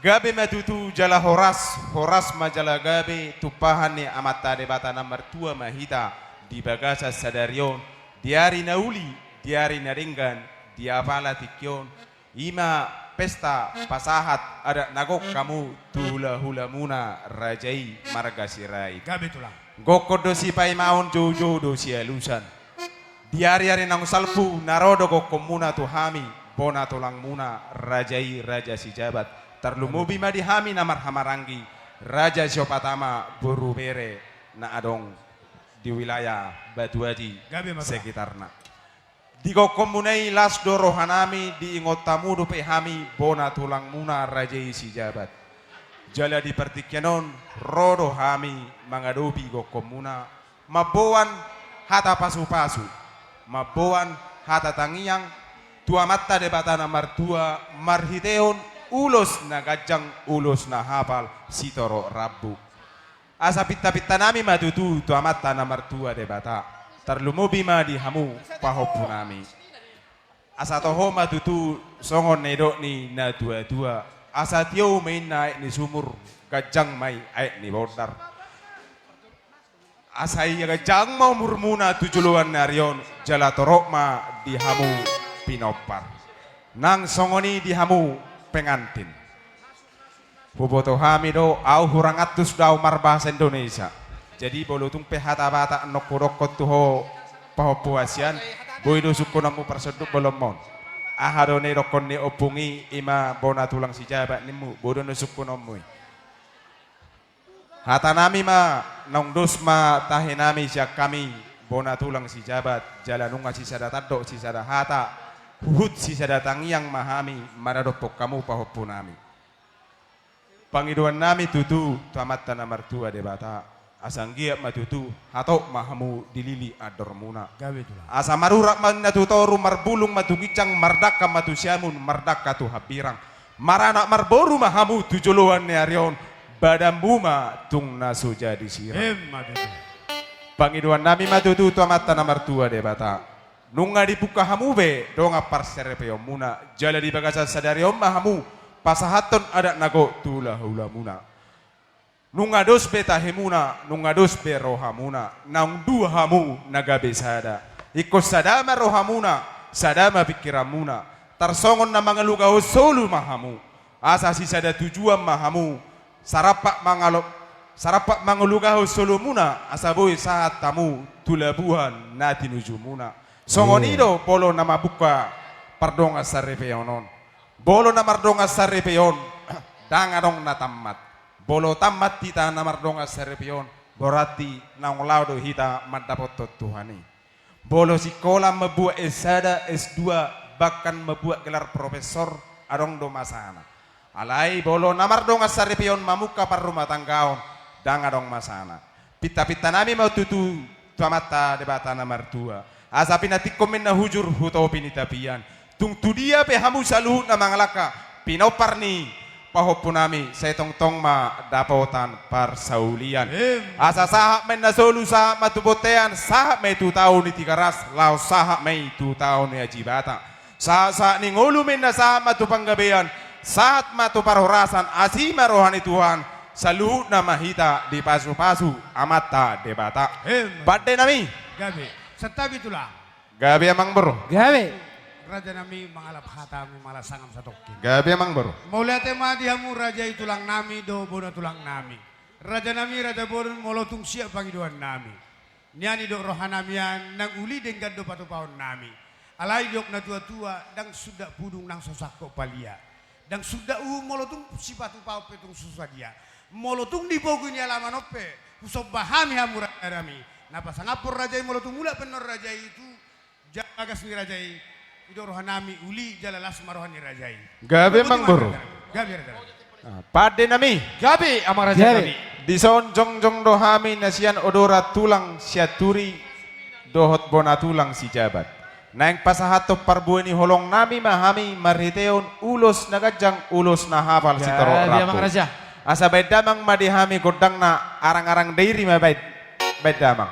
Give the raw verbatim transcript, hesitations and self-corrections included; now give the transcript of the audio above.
Gabe ma tutu jala horas, horas ma jala gabe, tumpahan ni Amanta Debata na martua ma hita di bagasan sadari on, di ari na uli, di ari na denggan, di apala tingki on, i ma pesta pasahat adat na gok hamu tu hulahulamuna raja i marga Sirait. Gabe tulang. Gokkon do sipaimaon, joujou do sialusan. Di ariari naung salpu na ro do gokkonmuna tu hami, bona tulangmuna raja i, raja Sijabat. Tarlumobi ma di hami na marhahamaranggi, raja siopat ama boru bere na adong di wilayah Batu Aji. Gabe ma tulang. Sekitarna. Di gokkonmuna i las do rohanami, diingot hamu dope hami bona tulangmuna raja i Sijabat. Jala di partingkian on ro do hami mangadopi gokkonmuna, mamboan hata pasupasu, mamboan hata tangiang tu Amanta Debata na martua marhitehon ulos na ganjang, ulos na hapal sitorop rambu. Asa pintapintanami ma tutu tu Amanta na martua Debata, tarlumobi ma di hamu pahompunami. Asa toho ma tutu songon na nidok ni natuatua, asa tiou ma inna aek ni sumur, ganjang ma i aek ni bondar. Asa ia ganjang ma umurmuna tu joloan ni ari on, jala torop ma di hamu pinompar. Nang songon i di hamu pengantin. Huboto hami do, au hurang antus do au marbahasa Indonesia. Jadi molo tung pe hata Batak annon hudokkon tu ho pahompu hasian, boi do sungkunonmu parsonduk bolonmon. Aha do na nidokkon ni ompung i, i ma bona tulang Sijabat nimmu, boi do na sungkunonmu i. Hatanami ma, naung dos ma tahenami sian hami bona tulang Sijabat, jala nunga sisada tandok sisada hata, huhut sisada tangiang ma hami maradophon hamu pahompunami. Pangidoannami tutu tu Amanta na martua Debata, asa anggiat ma tutu hatop ma hamu dilili andormuna. Gabe tulang. Asa marurat ma inna tu toru, marbulung ma tu ginjang, mardangka ma tu siamun, mardangka tu hambirang. Maranak marboru ma hamu tu joloan ni ari on, badanmu ma tung na so jadi sirang. Emma tutu. Pangidoannami ma tutu tu Amanta na martua Debata. Nunga dibuka hamu be dongan parsaripeonmuna, jala di bagasan sadari on ma hamu pasahathon adat na gok tu hulahulamuna. Nunga dos be tahemuna, nunga dos be rohamuna, naung dua hamu na gabe sada. Ingkon sada ma rohamuna, sada ma pingkiranmuna, tarsongon na mangalugahon solu ma hamu. Asa sisada tujuan ma hamu, sarampak mangalo-, sarampak mangalugahon solumuna, asa boi sahat hamu tu labuhan na tinujumuna. Songon i do molo na mambuka pardongan saripeon on. Molo na mardongan saripeon, ndang adong na tammat. Molo tammat hita na mardongan saripeon, berarti naung laho do hita mandapothon Tuhan i. Molo sikola mambuat S sada, S dua, bahkan mambuat gelar profesor, adong do masana. Alai molo na mardongan saripeon mamungka parrumatanggaon, ndang adong masana. Pintapintanami ma tutu tu Amanta Debata na martua, asa pinantikhon ma inna hujur hu topi ni tapian. Tung tu dia pe hamu saluhutna mangalangka, pinompar ni pahompunami, sai tongtong ma dapotan parsaulian. Em. Asa sahat ma inna solu, sahat ma tu bontean, sahat ma i tu tao ni Tigaras, laos sahat ma i tu tao ni Ajibata. Sahat, sahat ni ngolu ma inna, sahat ma tu panggabean, sahat ma tu parhorasan, asi ma roha ni Tuhan, saluhutna ma hita dipasupasu Amanta Debata. Em. Pandenami. Gabe. Santabi tulang. Gabe amang boru. Gabe. Rajanami, mangalap hata, mangalap sangap satongkin. Gabe amang boru. Mauliate ma di hamu raja i tulangnami dohot bona tulangnami. Rajanami, raja boru, molo tung siap pangidoannami. Nian didok rohanami an, nang uli denggan do patupaonnami. Alai didok natuatua, ndang sundat pudung nang so sangkop palia. Ndang sundat uhum molo tung sipatupaon pe tung so sadia. Molo tung di pogu ni alaman on pe, husomba hami hamu rajanami. Na pasangaphon raja i molo tung mulak pe annon raja i tu bagas ni raja i, didok rohanami uli jala las ma roha ni raja i. Gabe amang boru. Gabe raja. Ah, pandenami. Gabe amang raja. Gabe. Dison jongjong do hami na sian odora tulang Sianturi dohot bona tulang Sijabat. Naeng pasahathon parbue ni holongnami ma hami marhitehon ulos na ganjang, ulos na hapal sitorop rambu. Gabe amang raja. Asa baen damang ma di hami gondangna, arang-arang dairi ma baen, baen damang.